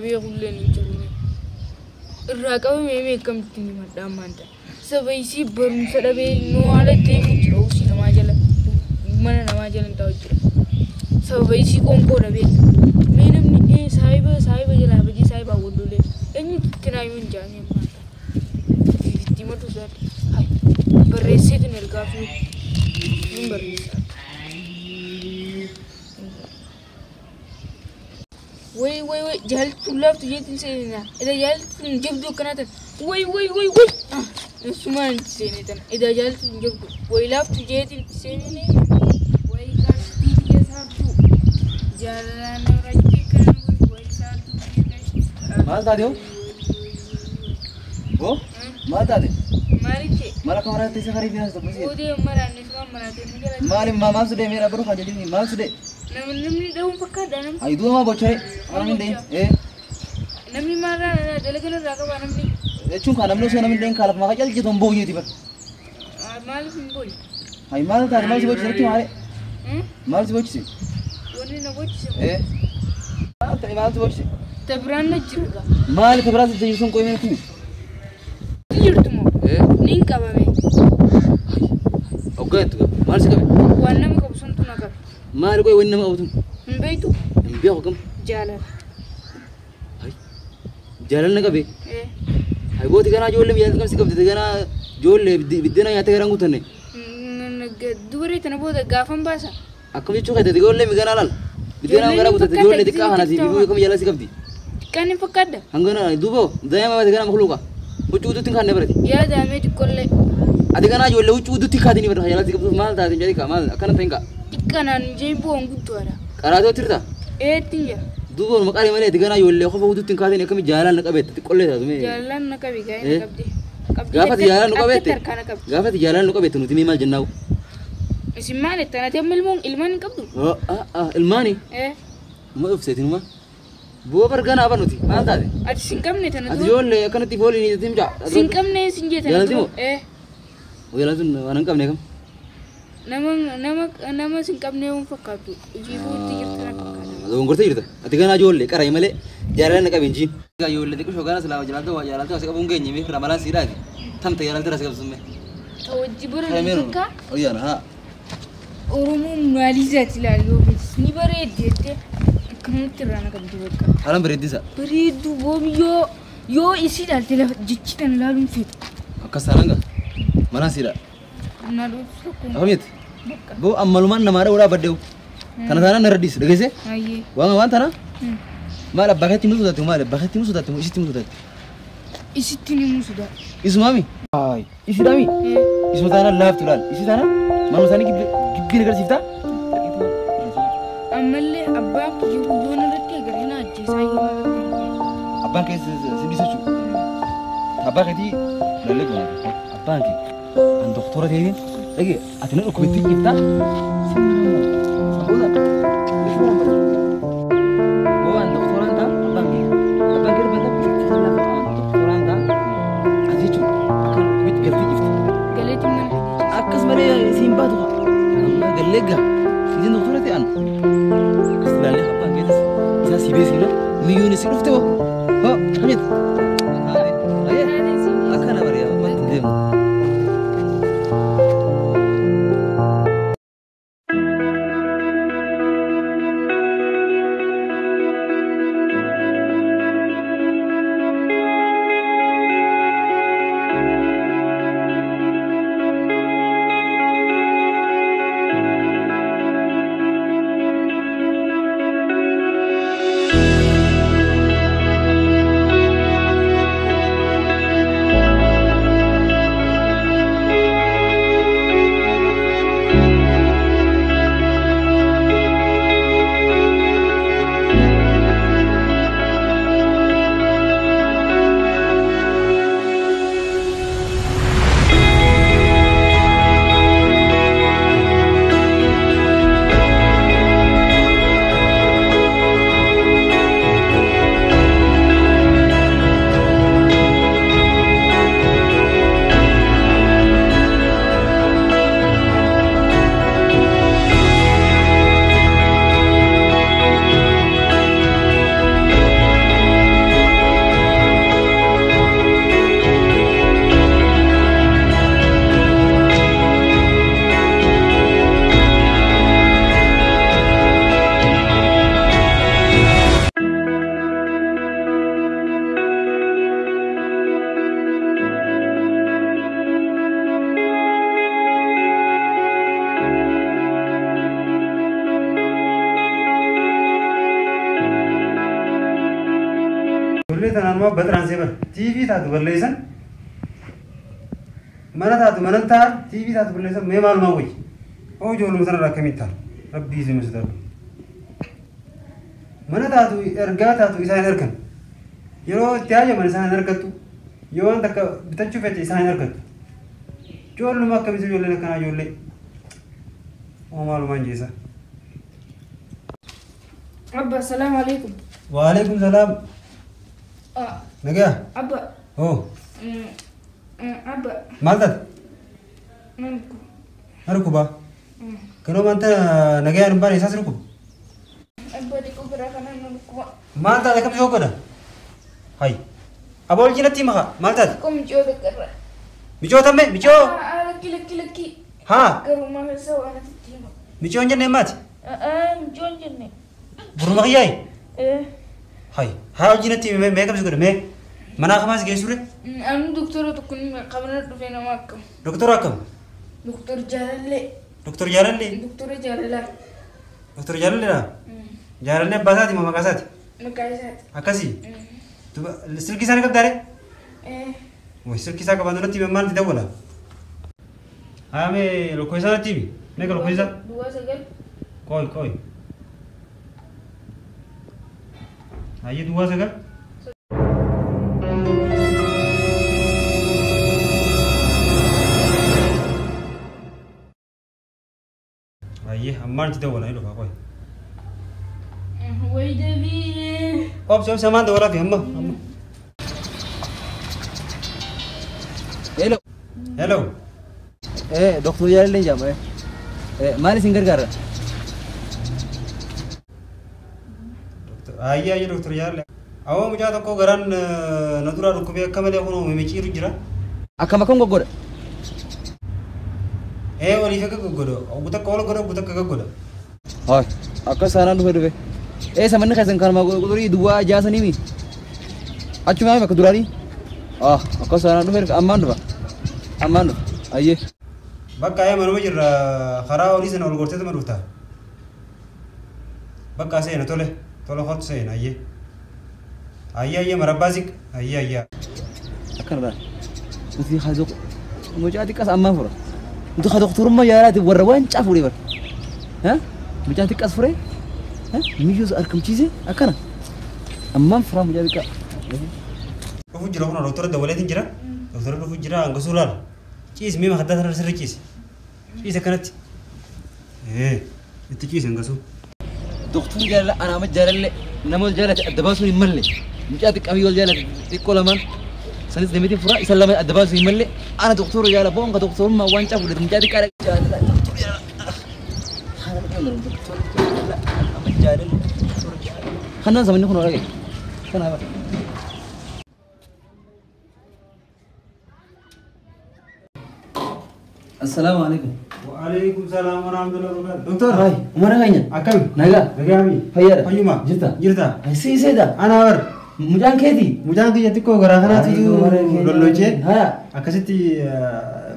beekulleen hin jiru. Irraa qabamee meeqamti ni madhaan maanta. Saba isii barumsa dhabee nu haala deemu jira usii namaa jala mana namaa jala hin taa'u jira. Sababa isii qoonqoo dhabee. Mee namni saahiba saahiba jalaa bajii saahiba wallolee eenyutu itti naa himu hin jaamee maanta. Itti matu isaati. Hai barreesseetiin ergaa fi hin barreessa. Way way way jaaltuun laaftu jeetiin seenaa. Ida jaaltuun jabduu akkanaa tan. Way way way way. Isumaan itti seenee tan. Ida jaaltuun jabduu. Way laaftu jeetiin itti seenee. Way gaashtii biyya saartuu. Jaalalaan rajjii kan way saartuu biyya gaashtii. Maal taate hoo? Hoo? Maal taate? Maalitti? Maal akka maraatti isa karii finas tokko si? Oodee maraan isumaan maraatee ni jala. Maali maal sudee meera baruu kan jedhini maal sudee? Namni dha'uun fakkaata namni. Ayi duuba maa bocharee? Maal hin deeyin? Ee. Namni maalirraa dalagaa irraa qaba namni. Jechuun kan namni osoo namni hin deeyin kaalaaf maqaa caljitu hin booyyeeti bar. Maaliif hin booyye? Ayi maal taate maal si bochise maali? Maal si bochise? Wanni na bochise. Ee. Maal ta'e maal si bochise? Tabiraan na jiru. Maali tabiraan si jiru sun qoyimee timi? Jirtu moo? Ee. Niin qabame. Hoggaa jettu maal si qabe? Waan nama qabu suntu na qabe. Maali qoy wanni nama qabu sun? Hin beektu? Hin beeku kam? Jaalala. Jaalala na qabe? Ee. Ayi gooti ganaa ijoollee biyya kam si qabde ganaa ijoollee biddeena nyaattee garaan guutanne. Dubaree tana booda gaafan baasa. Akkam jechuu keete ijoollee mi ganaa laal? Biddeena garaa guutatte ijoollee xiqqaa kana si fi kam jaalala si qabdi? Xiqqaan hin fakkaadda. Hangana duuba daa'ima baate ganaa makluuqa. Huccuu utuutti hin kaanne barate. Yaa daa'imee xiqqoollee. Ati ganaa ijoollee huccuu utuutti kaatini barate jaalala si qabdu maal taate hin jedhi maal akkana ta'in kaa. Xiqqaanaan jee bu'uun guddaadha. Qaraatoo tirta? Eetti jira. Duuba maqaa malee ati ganaa ijoollee qofa utuutti hin kaatin akkami jaalalaan na qabeette xiqqollee taatu mee. Jaalalaan na qabe gaa'ee na qabde. Gaafa ati jaalaan nu qabeette. Gaafa ati jaalaan nu qabeette nuti mee maal jennaawu? Isin maal jettan ati amma ilmoon ilmaan hin qabdu? Ilmaani? Ee. Uma dhufseetinuma. Boo barganaa bar nuti maal taate? Ati sin qabne tana Ati ijoollee akkanatti fooliin hiitti mucaa. Sin qabne sin jee tana Jaalalti moo? Ee. Jaalalti sun waan hin qabne kam? Nama nama nama sin qabne waan fakkaatu. Hojii fuutti jirtu na fakkaata. Dogongortee jirta. Ati ganaa ijoollee qara'e malee jaalala na qabe hin jiin. Ijoollee xiqqoo ganaa silaa jaalalta waa jaalalta asi qabuun geenye mee ramalaan siidhaati. Tamta jaalalta irraa si qabsu mee. Tawajji bara takka. Oyyaana haa. Oromoon maalii isaati ilaalu yoo beektis ni bareeddi jettee akkanumatti irraa na qabdi bakka. Haalaan bareeddisa. Bareedduu boobiyyoo yoo isii ilaalte lafa jechi tan ilaaluun feetu. Akkas taanaan gaa malaan siidha. Na dhuftu tokko. Akkam jette? Boo ammalumaan namaa dha'uudhaa baddeewu. Kana taanaan narra dhiisi dhageessee? Waan waan tana? Maal abbaa keetti himuu sodaatti maal abbaa keetti himuu sodaatti moo isitti himuu sodaatti? Isitti himuu sodaatti. Isumaami? Isiidhaami? Isuma taanaan laaftu laal. Isii taanaan manuma isaanii gibbiin agarsiiftaa? Ammallee abbaan kiyya guyyoon irratti agaree na ajjeesaa yoo irratti. Abbaan kee si dhiisa jechuudha. Abbaa keetii lallee goona. Abbaan kee an doktora ta'een dhagee ati na dhukkubetti iftaa? Sabboota. Boo an doktoraan ta'a abbaan kee. Abbaan kee dubbata doktoraan ta'a. Ati jechuudha akka dhukkubetti galtee ifti. Galeetiin mana ajjeesa. Akkas malee siin baatu haa. Amma gallee gaa. Isin doktora ta'e an. Akkas ilaallee abbaan keetis isaa si beeksifna miyyoon si dhufte hoo. Hoo akkam jette? Akkana bareeda wanti deemu. Baxiraan see bara. TV taatu balleessan. Mana taatu manan ta'a TV taatu balleessan mee maalumaa wayyi. Oo ijoolluma sanarraa akkamitti ta'a? Rabbii isin sodaadhu. Mana taatu ergaa taatu isaan hin argan. Yeroo itti hajaman isaan hin argattu. Yoo waan takka bitachuu fedhe isaan hin argattu. Ijoolluma akkamitti ijoolleen akkanaa ijoollee. Oo maalumaan jeesa. Abba, salaamu alaikum. Waalaikum salaam. Nagaa? Abba. Oo. Abba. Maal taate? Nan dhukkuba. Na dhukkubaa? Garuu wanta nagaan hin baane isaas dhukkuba. Abba xiqqoo biraa kanaan na dhukkuba. Maal taate akkam si hoggada? Hay. Aboo ol cinatti hima kaa maal taate? Xiqqoo miciyoo takka irra. Miciyoo tamme miciyoo? Lakki lakki lakki. Haa. Garuu maal isa waan asitti hima. Miciyoo hin jenne maati? Miciyoo hin jenne. Buruma kiyyaayi? Hay. Haa ol cinatti himi mee kam si godhe mee? Manaa kamaas geessure? Ani doktora tokko ni qabna dhufee nama akkam. Doktora akkam? Doktor Jaalallee. Doktor Jaalallee? Doktora Jaalalaa. Doktor Jaalalleedha? Jaalallee abbaa isaati moo maqaa isaati? Maqaa isaati. Akkasii? Silkii isaanii qabdaare? Way silkii isaa qabaan natti hime maal itti dawwala? Haa mee lokkoo isaa natti himi. Meeqa lokkoo isaa? Duwwaa 9. Qoy qoy. Hayyee duwwaa 9. Hayyee ammaan itti dawwala ni dhufa qoy. Way deebiin. Obsi obsi ammaan dawwalaa fi amma amma. Hello. Hello. Doktor Jaalallee jedhama. Maal isin gargaara? Hayyee hayyee Doktor Jaalallee. Awwa mucaa tokko garaan na duraa dhukkubee akka malee kunoo mimiciiru jira. Akkam akkam goggoda? Waliif akka goggoda. Oggu takka ol godha oggu takka goggoda. Haay akkas taanaan dhufe dhufe. Samanni keessan kanuma quxurii duwwaa jaasanii mi? Achumaa bakka duraanii? Akkas taanaan dhufe dhufe ammaan dhufa. Ammaan dhufa. Hayyee. Bakka ayyaa manuma jirra karaa olii sana ol gorteetuma dhufta. Bakka seena tole tole kottu seena hayyee. Hayyee hayyee marabbaa siq hayyee hayyee. Akkanadha. Nuti haa mucaa xiqqaas ammaan fura. Nuti haa doktorummaa yaalaati warra waan caa fuudhee bara. Mucaa xiqqaas furee miyyuus argamchiise akkana. Ammaan furaa mucaa xiqqaa. Dhufu jira kun doktora dawwaleetiin jira. Doktora dhufu jira hangasuu laala. Ciisi mee makaddaa sanarra sirri ciisi. Ciisi akkanatti. Itti ciisi hangasuu. Doktorri jaalala anaama jaalallee nama wal jaalate adda baasuun hin malle. Mucaa xiqqaa wal jaalate xiqqoo lamaan sanis namitti furaa isa lama adda baasuun hin malle. Ana doktora jaala boonka doktorummaa waan caa fuudhate mucaa xiqqaa jaalala doktora jaalala. Doktora jaalala anaama jaalala doktora jaalala. Kanaan samanni kun dhagaye. Kanaaf. Assalaamu alaikum. Waalaikum salaam warahmatullahi wabarakatuh. Doktor. Hai, umara kanya? Akkam? Nagaa. Nagaami. Fayyaadha. Fayyuma. Jirta? Jirta. Si seeda. Ana bar. Mucaan keeti? Mucaan kiyya xiqqoo garaa kanaatu lollochee. Haya. Akkasitti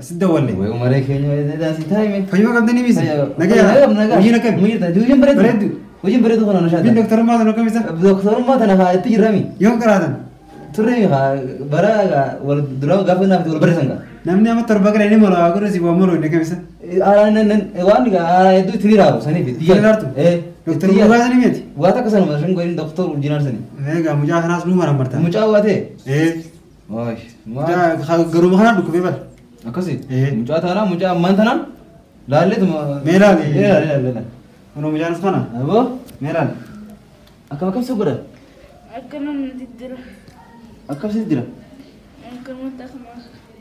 si dawwalle. Way umara keenya si taa'ime. Fayyuma qabdanii misi? Nagaa. Nagaa. Hojiin akkami? Muyirta. Hojiin bareedu. Bareedu. Hojiin bareedu kana nashaata. Bin doktorummaa tana akkam isa? Doktorummaa tana haa itti jirrami. Yoom qaraatan? Turre bara wal dura gaafa naaf wal barreessan gaa. Namni amma torba gara inni mala godhu si waan malu inni kamisa. Waan hedduu itti raawwu saniif. Itti raartu? Doktor Mugaa sanii miti? Waa takka sanuma sun godhin doktor Urjinaar sanii. Egaa mucaa kanaas nu marammarta. Mucaa waa ta'e? Mucaa garuma kanaan dhukkubee bal. Akkasi? Mucaa taanaan mucaa ammaan tanaan laalleetuma. Mee laali? Mee laali laali. Kunoo mucaanis kana? Aboo? Mee laali? Akkam akkam si godha? Akkanuma nuti jira. Akkam si jira? Akkanumatti akkuma.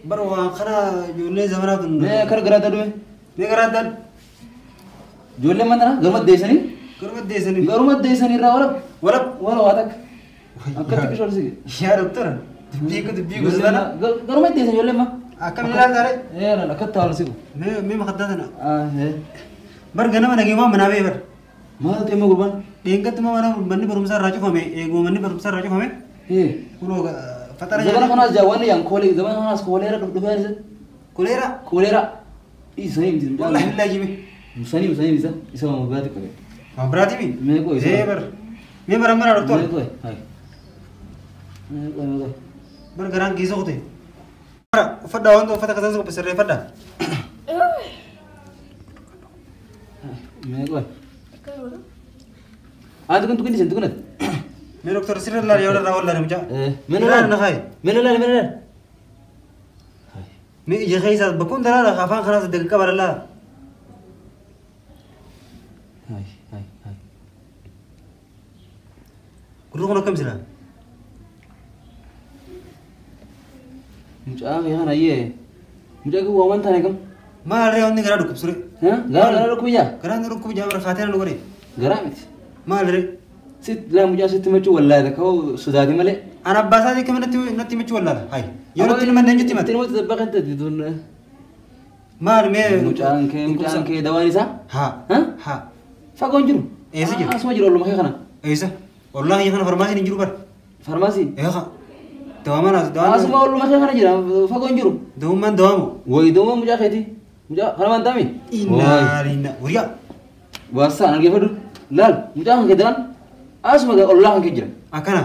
Bara waan kana ijoollee zamanaa tun. Mee akkana garaa dadhume? Mee garaa dad. Ijoollee mana garuma deessanii? Garuma deessanii. Garuma deessanii irraa warab. Warab. Wara waa takka. Akkatti qishool si. Yaa doktora. Dubbii akka dubbii gosa tana. Garuma deessan ijoollee ma. Akkam ilaalta ree? Ee akkatti haala sigu. Mee mee makaddaa tana. Bar ganama nageemaa manaa ba'e bar. Maal ta'e gurbaan? Dheengattuma mana manni barumsaa irraa cufame eeguma manni barumsaa irraa cufame. Kunoo fatara Zabana kanaas jaawwanni yaan koolee zabana kanaas kooleera dhufee isa. Koleera? Koleera. Isanii miti. Wallahi billahi jimi. Musanii musanii isa isa waan biraati qabe. Waan biraati mi? Mee qoy isa. Ee bar. Mee bara mara doktor. Mee qoy. Hai. Bar garaan keessa kute. Uffadhaa wanta uffata kasan qophii sirreeffadhaa. Mee qoy. Ati kun tuqni isin tuqnat. Mee doktor sirra laal yoo irraa wallaale mucaa. Mee Ilaali laal. na kaayi. Mee laal mee laal. Mee ija keessa bakkoon dalaala afaan kanaas daqiiqa qaba lallaa. Hai hai hai. Gurri kun akkam silaa? Mucaa kee kana ayyee. Mucaa kee waan taane kam? Maal ree wanni garaa dhukkubsu ree? Garaa garaa dhukkubiyyaa? Garaa inni dhukkubu jaa bara kaatee na dhugodhe. Garaa miti. Maal ree? Sit laa mucaa sitti machuu wallaahi takka sodaati malee. Ana abbaa isaatii akkami natti himachuu wallaala? Hayi. Yoo natti himanne eenyutti himata? Itti namatti dabbaqan ta'e tun. Maal mee? Mucaan kee dawaan isaa? Haa. Haa. Fagoo hin jiru. Eessa jira? Asuma jira olluma kee kana. Eessa? Ollaa kiyya kana farmaasiin hin jiru bara. Farmaasii? Eeqa. Dawaamaan as dawaan. Asuma olluma kee kana jira fagoo hin jiru. Dawummaan dawaamu. Wayi dawummaan mucaa keeti. Mucaa kana waan taami? Innaa linna. Wuriyaa. Waasaan argeeffadhu. Laal mucaa kan kee dawaan asuma ollaa kan kee jira. Akkana.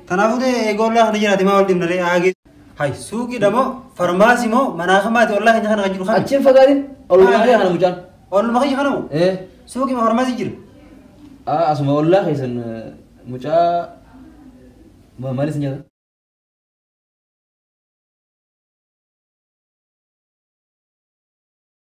Kanaafuu ta'e eega ollaa kana jiraate maa wal dhibna ree aagee. Hayi suuqiidha moo farmaasii moo manaa kamaati ollaa keenya kana kan jiru kami? Achiin fagaatin olluma kee kana mucaan. Olluma kiyya kana moo? Suuqii moo farmaasii jira? Asuma ollaa keessan mucaa maal isin jedha?